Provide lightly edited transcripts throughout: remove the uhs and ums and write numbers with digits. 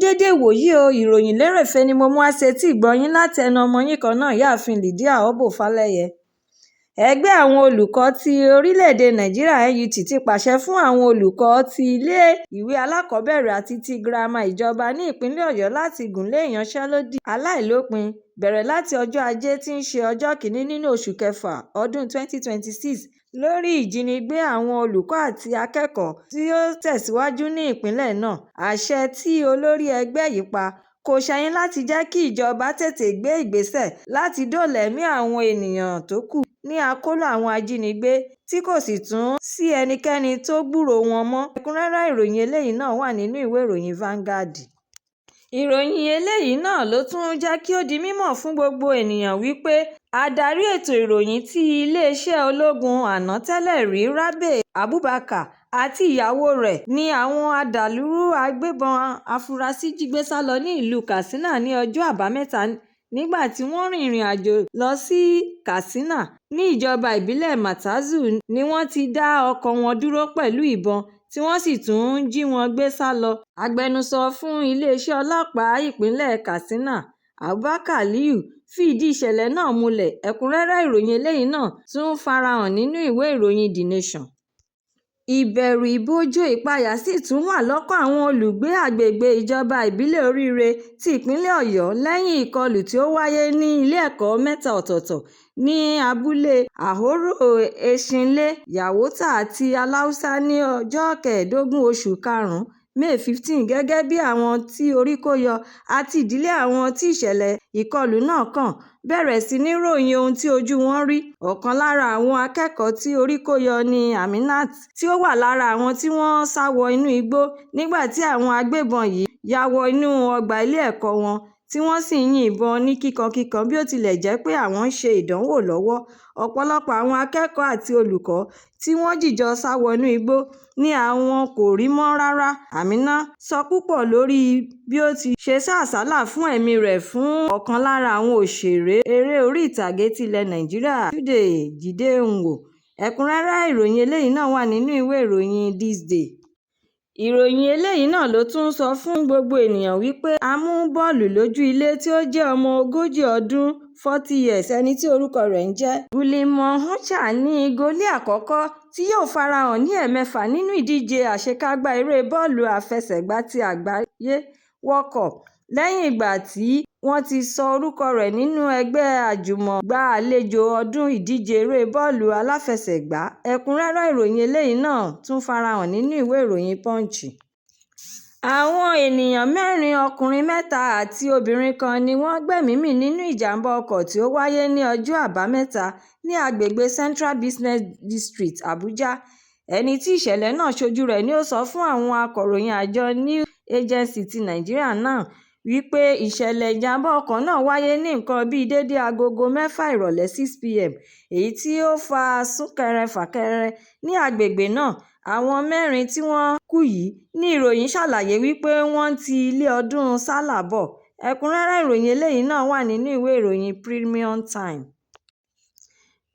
Déédé ìwòyí o. Ìròyìn lérèfé ni mo mú wá sétí ìgbọ́ yín láti ẹnu ọmọ yín kan náà, Ìyáàfin Lydia Obó Falẹyẹ. Ẹgbẹ́ àwọn olùkọ́ ti orílẹ̀-èdè Nàìjíríà NUT ti pàṣẹ fún àwọn olùkọ́ ti ilé-ìwé alákọ̀ọ́bẹ̀rẹ̀ àti ti girama ìjọba ní ìpínlẹ̀ Ọ̀yọ́ láti gùnlé ìyanṣẹ́lódì aláìlópin bẹ̀rẹ̀ láti ọjọ́ Ajé tí í ṣe ọjọ́ kìíní nínú oṣù kẹfà ọdún 2026 lórí ìjínigbé àwọn olùkọ́ àti akẹ́kọ̀ọ́ tí ó tẹ̀síwájú ní ìpínlẹ̀ náà. Àṣẹ tí olórí ẹgbẹ́ yìí pa kò ṣẹ̀yìn láti jẹ́ kí ìjọba tètè gbé ìgbésẹ̀ láti dóòlà ẹ̀mí àwọn ènìyàn tó kù ní akóló àwọn ajínigbé tí kò sì tún sí ẹnikẹ́ni tó gbúròó wọn mọ́. Ẹ̀kúnrẹ́rẹ́ ìròyìn eléyìí náà wà nínú ìwé ìròyìn Vanguard. Ìròyìn eléyìí náà ló tún jẹ́ kí ó di mímọ̀ fún gbogbo ènìyàn wípé adarí ètò ìròyìn ti iléeṣẹ́ ológun àná tẹ́lẹ̀ rí Rabe Abubakar àti ìyàwó rẹ̀ ní àwọn adàlúrú agbébọn afurasí jí gbé sá lọ ní ìlú Katsina ní ọjọ́ Àbámẹ́ta nígbà tí wọ́n rin ìrìn-àjò lọ sí Katsina. Ní ìjọba ìbílẹ̀ Matazu ni wọ́n ti dá ọkọ̀ wọn dúró pẹ̀lú ìbọn tí wọ́n sì tún jí wọn gbé sá lọ. Agbẹnusọ fún iléeṣẹ́ ọlọ́pàá ìpínlẹ̀ Katsina, Abubakar Aliyu, fìdí ìṣẹ̀lẹ̀ náà múlẹ̀. Ẹ̀kúnrẹ́rẹ́ ìròyìn eléyìí náà tún farahàn nínú ìwé ìròyìn The Nation. Ìbẹ̀rù ìbojo ìpayà sì tún wà lọ́kàn àwọn olùgbé agbègbè ìjọba ìbílẹ̀ Oríire ti ìpínlẹ̀ Ọ̀yọ́ lẹ́yìn ìkọlù tí ó wáyé ní ilé-ẹ̀kọ́ mẹ́ta ọ̀tọ̀ọ̀tọ̀ ní abúlé Àhórò Ẹṣìnlé, Yàwótà àti Aláùsá ní ọjọ́ kẹẹ̀ẹ́dógún oṣù karùn-ún May 15. Gẹ́gẹ́ bí àwọn tí orí kó yọ àti ìdílé àwọn tí ìṣẹ̀lẹ̀ ìkọlù náà kàn bẹ̀rẹ̀ sí ní ròyìn ohun tí ojú wọn rí, ọ̀kan lára àwọn akẹ́kọ̀ọ́ tí orí kó yọ ní Aminat tí ó wà lára àwọn tí wọ́n sá wọ inú igbó nígbà tí àwọn agbébọn yìí ya wọ inú ọgbà ilé-ẹ̀kọ́ wọn tí wọ́n sì ń yin ìbọn ní kíkankíkan bí ó tilẹ̀ jẹ́ pé àwọn ń ṣe ìdánwò lọ́wọ́. Ọ̀pọ̀lọpọ̀ àwọn akẹ́kọ̀ọ́ àti olùkọ́ tí wọ́n jìjọ sá wọnú igbó ni àwọn kò rí mọ́ rárá. Amina sọ púpọ̀ lórí bí ó ti ṣe sá àsálà fún ẹ̀mí rẹ̀ fún ọ̀kan lára àwọn òṣèré eré orí ìtàgé ti ilẹ̀ Nàìjíríà Chude Jideowo. Ẹ̀kúnrẹ́rẹ́ ìròyìn eléyìí náà wà nínú ìwé ìròyìn This Day. Ìròyìn eléyìí náà ló tún sọ fún gbogbo ènìyàn wípé amúbọ́ọ̀lù-lójú ilé tí ó jẹ́ ọmọ ogójì ọdún 40 years ẹni tí orúkọ rẹ̀ ń jẹ́ Bulimoh ní gólì àkọ́kọ́ tí yóò farahàn ní ẹ̀ẹ̀mẹ́fà nínú ìdíje àṣekágbá eré bọ́ọ̀lù àfẹsẹ̀gbá ti àgbáyé World Cup lẹ́yìn ìgbà tí wọ́n ti sọ orúkọ rẹ̀ nínú ẹgbẹ́ àjùmọ̀gbàlejò ọdún ìdíje eré bọ́ọ̀lù aláfẹsẹ̀gbá. Ẹ̀kúnrẹ́rẹ́ ìròyìn eléyìí náà tún farahàn nínú ìwé ìròyìn Punch. Àwọn ènìyàn mẹ́rin, ọkùnrin mẹ́ta àti obìnrin kan ni wọ́n gbẹ́mìí mì nínú ìjàm̀bá ọkọ̀ tí ó wáyé ní ọjọ́ Àbámẹ́ta ní agbègbè Central Business District, Abuja. Ẹni tí ìṣẹ̀lẹ̀ náà ṣojú rẹ̀ ni ó sọ fún àwọn akọ̀ròyìn àjọ News Agency ti Nàìjíríà NAN wípé ìṣẹ̀lẹ̀ ìjàm̀bá ọkọ̀ náà wáyé ní nǹkan bíi déédé aago mẹ́fà ìrọ̀lẹ́ 6 p.m., èyí tí ó fa súnkẹrẹ-fàkẹrẹ ní agbègbè náà. Àwọn mẹ́rin tí wọ́n kú yìí ní ìròyìn ṣàlàyé wípé wọ́n ń ti ilé ọdún Sallah bọ̀. Ẹ̀kúnrẹ́rẹ́ ìròyìn eléyìí náà wà nínú ìwé ìròyìn Premium Times.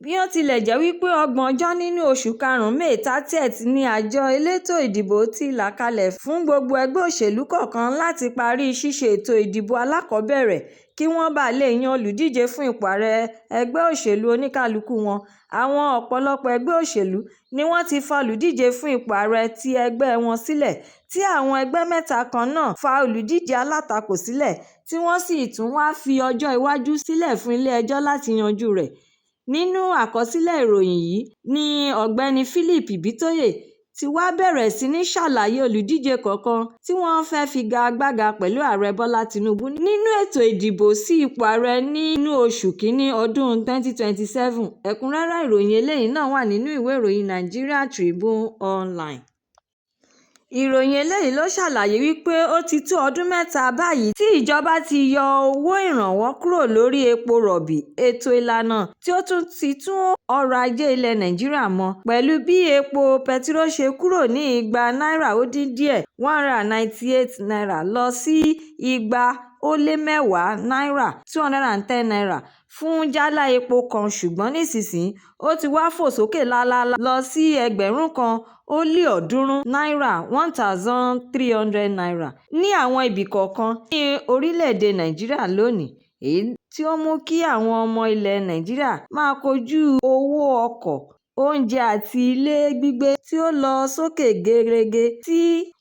Bí ó tilẹ̀ jẹ́ wípé ọgbọ̀njọ́ nínú oṣù karùn-ún May 30th ni àjọ elétò ìdìbò ti là kalẹ̀ fún gbogbo ẹgbẹ́ òṣèlú kọ̀ọ̀kan láti parí ṣíṣe ètò ìdìbò alákọ̀ọ́bẹ̀rẹ̀ kí wọ́n bà lè yan olùdíje fún ipò ààrẹ ẹgbẹ́ òṣèlú oníkálukú wọn, àwọn ọ̀pọ̀lọpọ̀ ẹgbẹ́ òṣèlú ni wọ́n ti fa olùdíje fún ipò ààrẹ ti ẹgbẹ́ wọn sílẹ̀, tí àwọn ẹgbẹ́ mẹ́ta kan náà fa olùdíje alátakò sílẹ̀ tí wọ́n sì tún wá fi ọjọ́ iwájú sílẹ̀ fún ilé-ẹjọ́ láti yanjú rẹ̀. Nínú àkọsílẹ̀ ìròyìn yìí ni Ọ̀gbẹ́ni Philip Ibitoye ti wá bẹ̀rẹ̀ sí ní ṣàlàyé olùdíje kọ̀ọ̀kan tí wọ́n fẹ́ figagbága pẹ̀lú Ààrẹ Bọ́lá Tinubu nínú ètò ìdìbò sí ipò ààrẹ nínú oṣù kìíní ọdún 2027. Ẹ̀kúnrẹ́rẹ́ ìròyìn eléyìí náà wà nínú ìwé ìròyìn Nigerian Tribune Online. Ìròyìn eléyìí ló ṣàlàyé wípé ó ti tó ọdún mẹ́ta báyìí tí ìjọba ti yọ owó ìrànwọ́ kúrò lórí epo rọ̀bì, ètò ìlànà tí ó tún ti tún ọrọ̀ ajé ilẹ̀ Nàìjíríà mọ́ pẹ̀lú bí epo pẹtiró ṣe kúrò ní igba náírà ó dín díẹ̀ (N198) lọ sí igba ó lé mẹ́wàá náírà ₦210 fún jálá epo kan, ṣùgbọ́n nísinsìnyí ó ti wá fò sókè lálaalà lọ sí ẹgbẹ̀rún kan ó lé ọ̀ọ́dúnrún náírà ₦1,300 ní àwọn ibì kọ̀ọ̀kan ní orílẹ̀-èdè Nàìjíríà lónìí, èyí tí ó mú kí àwọn ọmọ ilẹ̀ Nàìjíríà máa kojú owó ọkọ̀, oúnjẹ àti ilé gbígbé tí ó lọ sókè gerege tí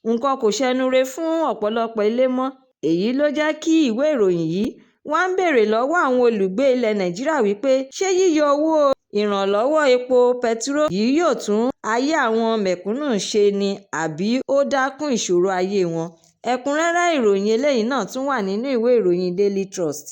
nǹkan kò ṣẹnure fún ọ̀pọ̀lọpọ̀ ilé mọ́. Èyí ló jẹ́ kí ìwé ìròyìn yìí wá ń béèrè lọ́wọ́ àwọn olùgbé ilẹ̀ Nàìjíríà wípé ṣé yíyọ owó ìrànlọ́wọ́ epo pẹtiró yìí yóò tún ayé àwọn mẹ̀kúnnù ṣe ni àbí ó dákún ìṣòro ayé wọn? Ẹ̀kúnrẹ́rẹ́ ìròyìn eléyìí náà tún wà nínú ìwé ìròyìn Daily Trust.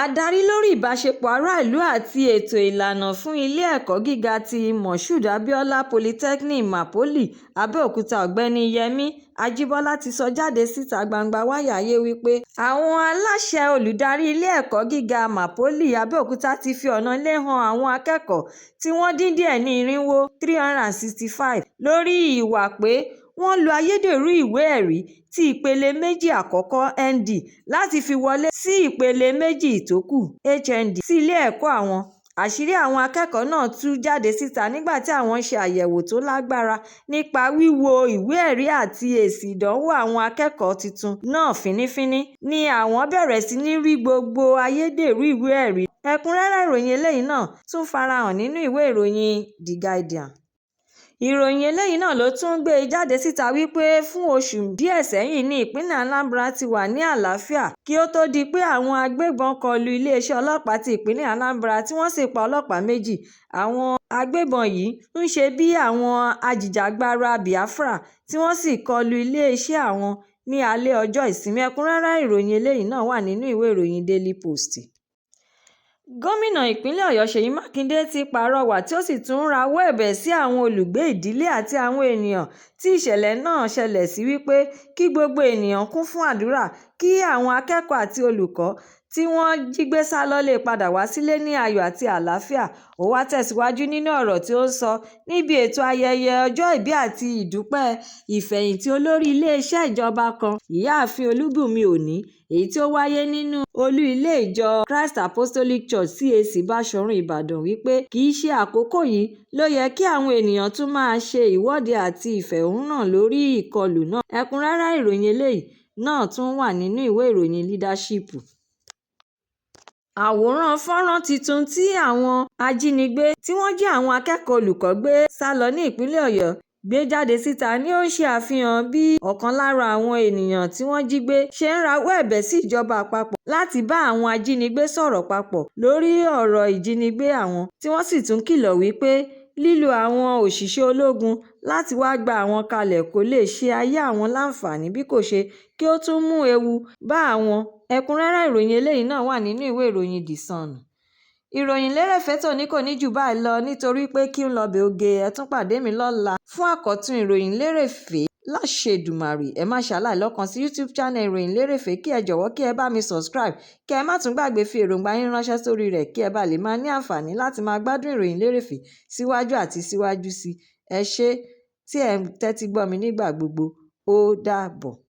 Adarí lórí ìbáṣepọ̀ aráàlú àti ètò ìlànà fún ilé ẹ̀kọ́ gíga ti Moshood Abiola Polytechnic MAPOLY Abẹ́òkúta, Ọ̀gbẹ́ni Yẹmi Ajíbọ́lá ti sọ jáde síta gbangba wálíà wípé àwọn aláṣẹ olùdarí ilé ẹ̀kọ́ gíga MAPOLY Abẹ́òkúta ti fi ọ̀nà ilé han àwọn akẹ́kọ̀ọ́ tí wọ́n dín díẹ̀ ní irinwó 365 lórí ìwà pé wọ́n lo ayédèrú ìwé ẹ̀rí ti ìpele méjì àkọ́kọ́ ND láti fi wọlé sí ìpele méjì tó kù HND sí ilé ẹ̀kọ́ àwọn. Àṣírí àwọn akẹ́kọ̀ọ́ náà tú jáde síta nígbà tí àwọn ń ṣe àyẹ̀wò tó lágbára nípa wíwo ìwé ẹ̀rí àti èsì ìdánwò àwọn akẹ́kọ̀ọ́ tuntun náà fínífíní ni àwọn bẹ̀rẹ̀ sí ní rí gbogbo ayédèrú ìwé ẹ̀rí. Ẹ̀kúnrẹ́rẹ́ ìròyìn eléyìí náà tún farahàn nínú ìwé ìròyìn The Guardian. Ìròyìn eléyìí náà ló tún gbé e jáde síta wípé fún oṣù díẹ̀ sẹ́yìn ní ìpínlẹ̀ Anambra ti wà ní àlàáfíà kí ó tóó di pé àwọn agbébọn kọ lu iléeṣẹ́ ọlọ́pàá ti ìpínlẹ̀ Anambra tí wọ́n sì pa ọlọ́pàá méjì. Àwọn agbébọn yìí ń ṣe bíi àwọn ajìjàgbara Biafra tí wọ́n sì kọ lu iléeṣẹ́ àwọn ní alẹ́ ọjọ́ ìsinmi. Ẹ̀kúnrẹ́rẹ́ ìròyìn eléyìí náà wà nínú ìwé ìròyìn Daily Post. Gómìnà ìpínlẹ̀ Ọ̀yọ́ Ṣèyí Mákindè ti pàrọwà tí ó sì tún rawọ́ ẹ̀bẹ̀ sí àwọn olùgbé ìdílé àti àwọn èèyàn tí ìṣẹ̀lẹ̀ náà ṣẹlẹ̀ sí wípé kí gbogbo ènìyàn kún fún àdúrà kí àwọn akẹ́kọ̀ọ́ àti olùkọ́ tí wọ́n jí gbé sá lọ lè padà wá sílé ní ayọ̀ àti àlàáfíà. Ó wáá tẹ̀síwájú nínú ọ̀rọ̀ tí ó sọ níbi ètò ayẹyẹ ọjọ́ ìbí àti ìdúpẹ́ ìfẹ̀yìntì olórí iléeṣẹ́ ìjọba kan, Ìyáàfin Olúbùnmi Òní, èyí tí ó wáyé nínú olú ilé ìjọ Christ Apostolic Church CAC Báṣọ̀run, Ìbàdàn wípé kì í ṣe àkókò yìí ló yẹ kí àwọn ènìyàn tún máa ṣe ìwọ́de àti ìfẹ̀hónúhàn lórí ìkọlù náà. Ẹ̀kúnrẹ́rẹ́ ìròyìn eléyìí náà tún wà nínú ìwé ìròyìn Leadership. Àwòrán fọ́nrán tuntun tí àwọn ajínigbé tí wọ́n jí àwọn akẹ́kọ̀ọ́ olùkọ́ gbé sá lọ ní ìpínlẹ̀ Ọ̀yọ́ gbé jáde síta ni ó ń ṣe àfihàn bí ọ̀kan lára àwọn ènìyàn tí wọ́n jí gbé ṣe ń rawọ́ ẹ̀bẹ̀ sí ìjọba àpapọ̀ láti bá àwọn ajínigbé sọ̀rọ̀ papọ̀ lórí ọ̀rọ̀ ìjínigbé àwọn, tí wọ́n sì tún kìlọ̀ wípé lílo àwọn òṣìṣẹ́ ológun láti wáá gba àwọn kalẹ̀ kó lè ṣe ayé àwọn láǹfààní bí kò ṣe kí ó tún mú ewu bá àwọn. Ẹ̀kúnrẹ́rẹ́ ìròyìn eléyìí náà wà nínú ìwé ìròyìn The Sun. Ìròyìn lérèfé tòní kò ní jù báyìí lọ nítorí pé kí ń lọbẹ̀ oge. Ẹ tún pàdé mi lọ́la fún àkọ́tún ìròyìn lérèfé láṣẹ Èdùmàrè. Ẹ má ṣàlàyé lọ́kàn sí YouTube channel ìròyìn lérèfé, kí ẹ jọ̀wọ́ kí ẹ bá mi subscribe, kí ẹ má tún gbàgbé fi èròǹgbà yín ránṣẹ́ sórí rẹ̀ kí ẹ bá lè máa ní àǹfààní láti máa gbádùn ìròyìn lérèfé síwájú àti síwájú sí i. Ẹ ṣé tí ẹ̀ ń tẹ́tí gbọ́ mi nígbà gbogbo. Ó dàbọ̀.